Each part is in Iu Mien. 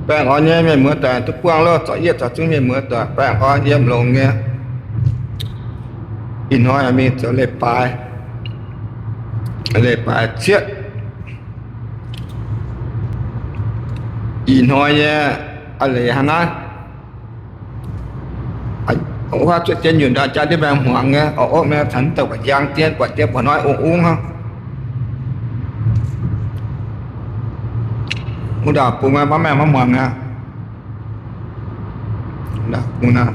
Baengh orn nyei mienh muoz doic duqv buangh loh, zorqv yietv zoux zungv mienh muoz doic baengh orn yiem longx nyei. Ih hnoi mingh zoux leiz-baaix, leiz-baaix cietv. Ih hnoi nyei a'leiz hnangv naaiv. Wuov zuqc dien nyunc ndau jaa ndiev maengx hmuangx nyei, orqv, orqv, maengx caux douc ba'jang dien, buatc dien buatc hnoi ungv ungv hnangv. Wuov ndau bung maiv maengx maiv hmuangx aqv. Ndau bung naaiv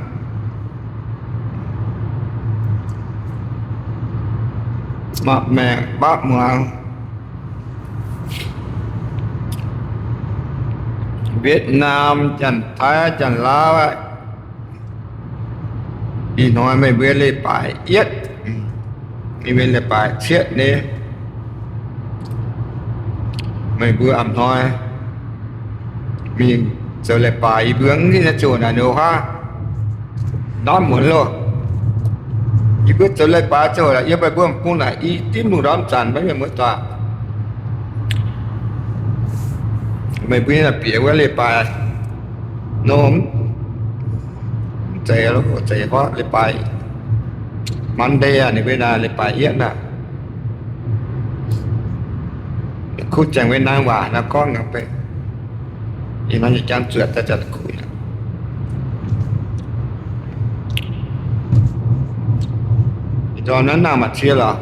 maaih maengx maiv hmuangx. Việt Nam, Janx-Taiv, Janx-Laauv, ih hnoi meih mbuo leiz-baaix yietv, meih mbuo leiz-baaix cietv nyei. Meih mbuo a'hnoi mingh zoux leiz-baaix, yie mbuo mv hiuv duqv ziouc naaic nor haav ndortv muonz loh. Yie mbuo zoux leiz-baaix ziouc yiem meih mbuo m'bung naaic i dimv lungh ndorm zanc maiv mienh muoz doic. Meih mbuo naaic bieqc wuov leiz-baaix nor, mv zeiz, zeiz gorngv leiz-baaix Monday aqv, ninh mbuo naaic leiz-baaix yietv aqv. Kuv zaengc Việt Nam waac naaiv gorngv nor, ih hnoi nyei jangx zuotc daaih zanc kuv aqv. Ih ndorm naaiv nangh maaih cie lorqc.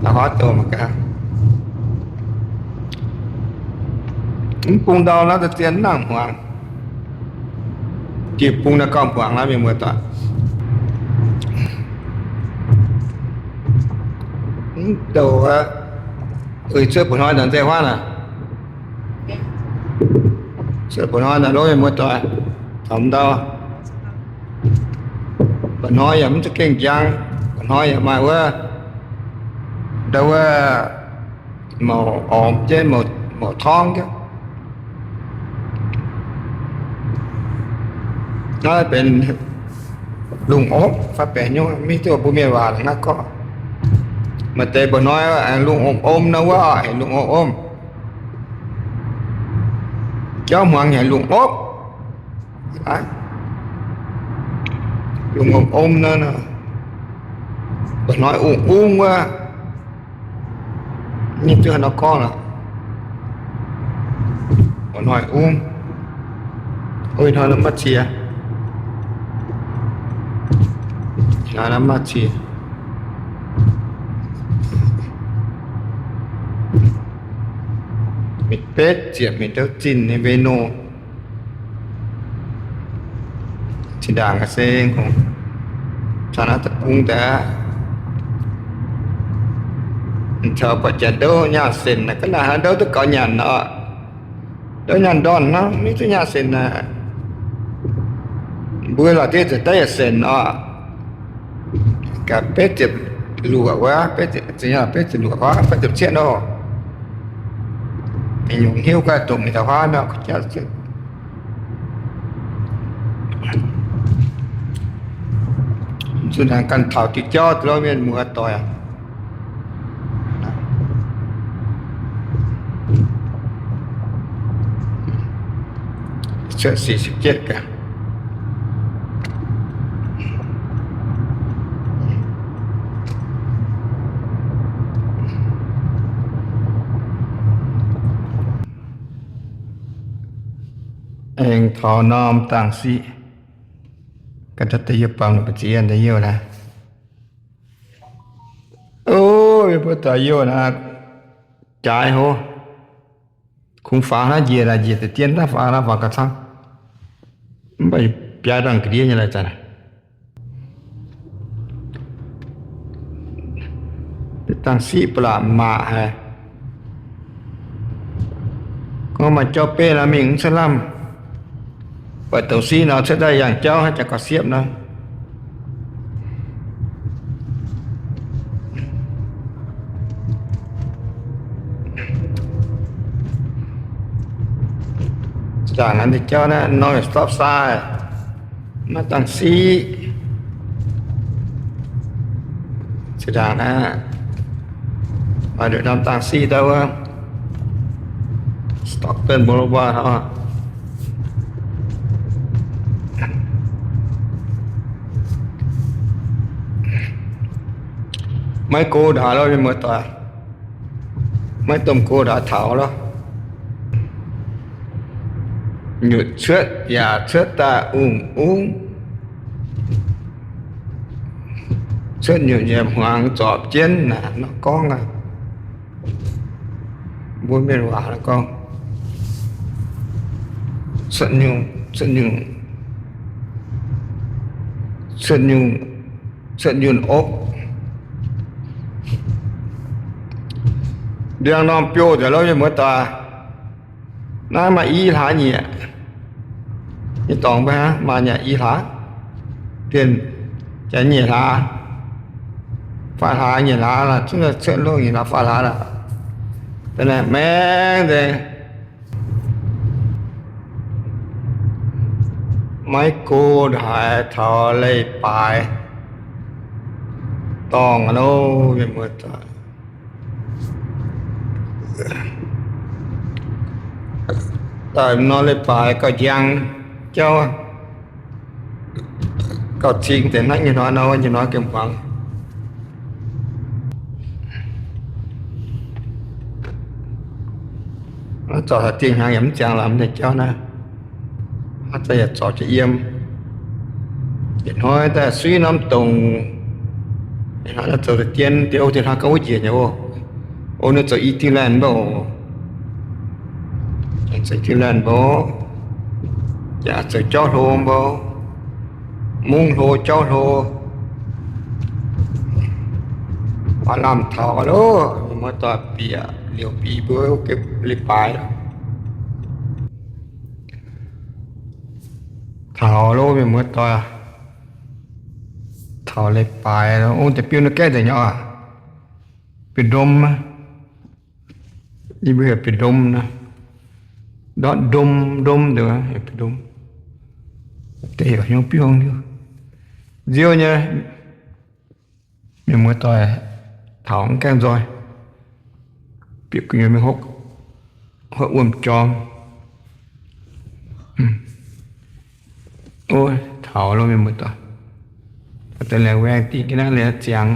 Naaiv huaav douz mangc gaax. Mv bung ndau naaiv daaih zien nangh hmuangx. Jiex bung naaiv gauh hmuangx naaiv mienh muoz doic. Mv douc aqv. Uix cuotv mba'hnoi naaic nzengc huaav naaic. Cuotv mba'hnoi naaic lov mienh muoz doic, taux ndau. Mba'hnoi yaac mv za'gengh njang. Mba'hnoi yaac maaih wuov, ndau wuov, mouc ormx jienv, mouc torngv jienv. Naaiv benx lungh opv fai benx nyungc, mv hiuv duqv mbuo mienh waac naaiv gorngv. Maaih deix mba'hnoi aengx lungh om om nor wuov, aengx lungh om om. Jauv hmuangx haic lungh opv. Lungh om om nor, mba'hnoi ungv ungv wuov. Ninh duqv haaix nor gorngv lorqc. Mba'hnoi ungv. Ih hnoi naaiv maiv cie. Ih hnoi naaiv maiv cie. Mingh betv ziepc mingh ndouv zinh nyei Veno. Zinh ndaangc se caux naaiv deic-bung daaih, caux buatc janx ndouv nyaah senc naaic, ga'naaiv haaix ndouv duqv gaux nyanc oc. Ndouv nyaanh ndorn hnangv, mv hiuv duqv nyaah senc naaic. Mbuo lorz diev ziepc daiv yietc senc oc. Gaax betv ziepc luoqc wuov, betv ziepc, betv ziepc luoqc wuov, betv ziepc cietv nor. Nyungc hnyouv gaax dongc ninh taux huaav nor, zuqc naaic ganh taux diuh jauv duqv mienh muoz doic. Cuotv สี่สิบเจ็ด gaax. Aengx taux norm dangx siqv, ga'naaiv da'yiuh baamz la'ziex da'yiuh naaiv. O, mbuo da'yiuh naaiv jaaix hov. Kungx faaux naaiv njiec naaic, njiec deix dien naaiv faaux naaiv faaux gauh camv. Mv baac biaa dangh ga'ndiev nyei lai zanc. Dangh siqv ba'laqc maac haic. Gorngv maaih jauv-beiv nor mingh mv cuotv lamh. Buatc douc siqv nor cuotv daaih yangh jauv haaix jaax gauh siepv nor. Zangc naaiv nyei jauv naaiv norm stop sign, maaih dangh siqv. Zangc naaiv, maaih nduqc norm dangh siqv ndau wuov. Stockton Boulevard hnangv. Maiv go ndaaic lorqc, mienh muoz-doic. Maiv domh go ndaaic taux lorqc. Nyutc cuotv yaac cuotv daaih ungv-ungv. Cuotv nyutc nyei hmuangx zorpc jienv naaic nor gorngv aqv. Mbuo mienh waac gorngv, cuotv nyungc, cuotv nyungc, cuotv nyungc, cuotv nyungc opv. Ndiangx-normh biouv nzengc lorqc, mienh muoz-doic. Naaiv maaih i hlaax nyieqc nyei dorngx mbuo hnangv, maaih nyei i hlaax, dienh jaax nyeic hlaax, faah hlaax nyeic hlaax lorqc, cuotv loh nyeic hlaax faah hlaax lorqc. Da'naaiv maengx nzengc. Maiv go haaix taux leiz-baaix dorngh loh, mienh muoz-doic. Daaih nor leiz-baaix gauh njang jauv, gauh cing deix hnangv nyei hnoi nor, nyei hnoi gengh muangx. Zorc haaix dingh hnaangx yaac mv ziangx lorqc, mv deix jauv naaiv. Hnangv za'gengh yaac zorc jiex yiem. Yietc hnoi daaih suiv norm dongc, yietc hnoi daaih zoux daaih dien, dien o dien hnoi gauh wuov njiec nyei oc. O, ninh zoux i dingh laanh mbuo oc. Zoux i dingh laanh mbuo, yaac zoux jauv hlo mbuo, mungv hlo jauv hlo. Maaih lamh taux loh, mienh muoz-doic, bieqc liouc biix mbuo gengh leiz-baaix taux loh, mienh muoz-doic. Taux leiz-baaix, ong deix biuv nor gaeqv nzengc nyei oc. Bieqc ndom, yie mbuo heuc bieqc ndom naaiv. Ndortv ndom, ndom deix, bieqc ndom. Deix heuc hnyouv biuv hnyouv. Nziouv nyei, mienh muoz-doic, taux mv gaengh nzoih. Bieqc gu'nyuoz mingh hopv, hopv wuom-jorm. Taux loh, mienh muoz-doic. Deix laengz waeng dingh ga'naaiv liuz ziangx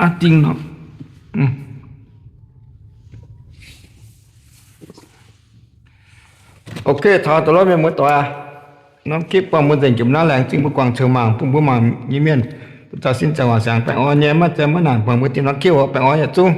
aqv dingh nor. Ok, taux deix loh, mienh muoz-doic. Norm คลิป buangh mbuo nzengc jomc naaiv, laengz zingh mbuo guangc ceux mangc, bun mbuo mangc nyei mienh duqv zaux sin zaangc waanc siangx baengh orn nyei, maiv zeiz maiv nangc buangh mbuo dinh norm คลิป oc. Baengh orn yietc zungv.